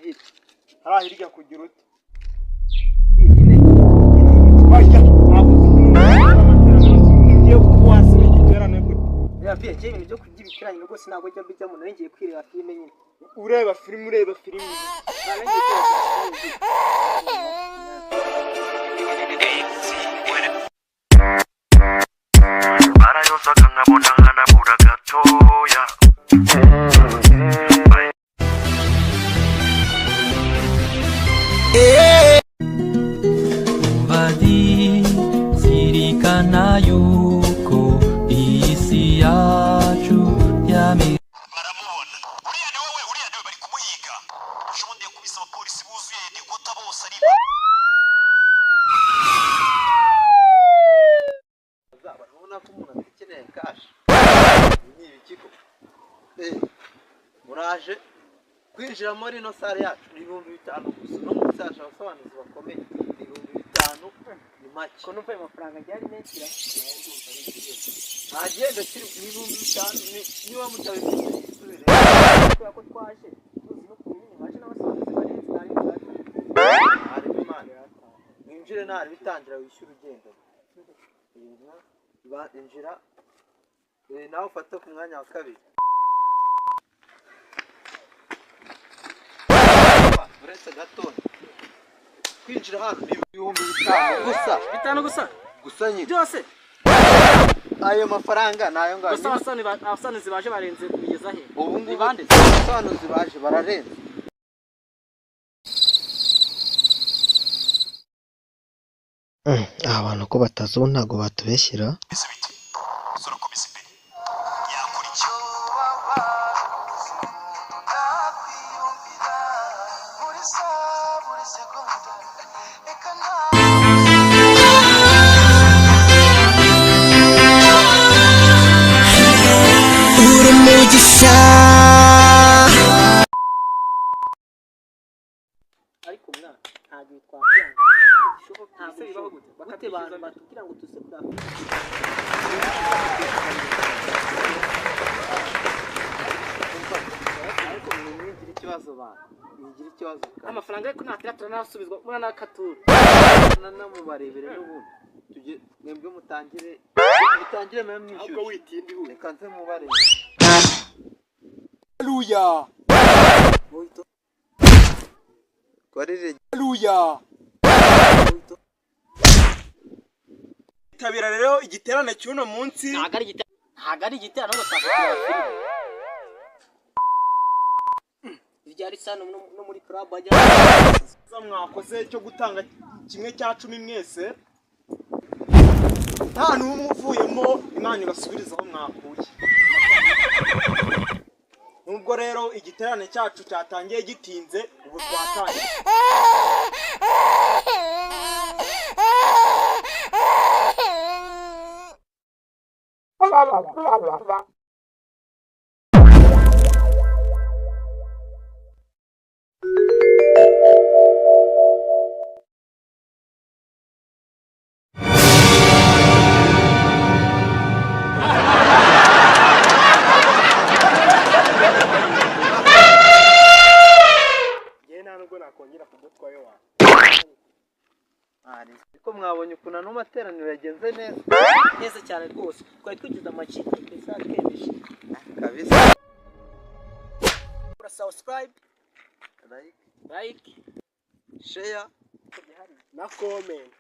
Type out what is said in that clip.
Hariya hirya. Hariya hirya kugira ute? Nyine. Oya, ntabwo ngiye kuwasiba igiterane gute? Ya piye cye, ibintu byo kurya ibiterane rwose ntabwo njya mbijyamo. Nari ngiye kwireba filime nyine. Ureba filime, ureba filime? Nari ngiye kwireba filime. Barayozaga nkabona nkanabura gatoya. Badi zirikana yuko iyi si yacu yami. Baramubona, uriya ni wowe, uriya niwe bari kumuhiga. Ejo bundi yakubise abapolisi buzuye nigota bose ari. Urabona ko umuntu akeneye cash. Ibi ni ibiki koko? Muraje kwinjira muri ino salle yacu ni 5000 gusa. No munsi haje abasobanuzi bakomeye. Ni 5000, ni make. Ko numva ayo mafaranga agiye ari menshi ra? Nta gihendo kiri, ni 5000. Niba mutabifite yisubire. Kubera ko twaje tuzi n'ukuntu nyine haje n'abasobanuzi barenze, ntari bwaje. Harimo Imana, winjire ntari bitangira, wishyure ugenda. Injira. Nawe ufate ku mwanya wa kabiri uretse gatoya. Kwinjira hano ni 5000 gusa. 5 gusa? Gusa nyine. Byose? Ayo mafaranga ni ayo ngayo. Gusa abasobanuzi baje barenze kubigeza he? Ubu Ni ngubu bande? abasobanuzi baje bararenze. Aba bantu ko batazi ubu ntabwo batubeshyira. Bimeze bite? Umusore akomeza imbere, yakora iki? Uri umugisha. Ariko mwana, ntabwo ibi twakwanga. Ntabwo Ese bibaho bishoboka. gute? Gute bantu batubwira ngo tuze kureba? Ariko mwigira ikibazo, bantu mwigira ikibazo kabisa. Amafaranga ariko natira turanasubizwa muri n'akatura. Namubarebere n'ubundi tujye mwebwe mutangire mwe Ahubwo mwishyushye. witinde ihute. Reka nze mubarebe. Haleluya! Twarire. Haleluya! Tabira rero igiterane cy'uno munsi. Ntabwo ari igiterane, ahubwo twaje kureba filime. Ibyari sano no muri club ajya. Mwakoze cyo gutanga 1/10 mwese, nta n'umwe uvuyemo, Imana ibasubirize aho mwakuye. Nubwo rero igiterane cyacu cyatangiye gitinze, ubu twatangiye. Njyewe nta nubwo nakongera kugutwayo wawe. Ariko mwabonye ukuntu ano materaniro yagenze neza? Neza cyane rwose, twari twigize amakipe ndetse twemeje. Kabisa. Kora subscribe, like, like, share na comment.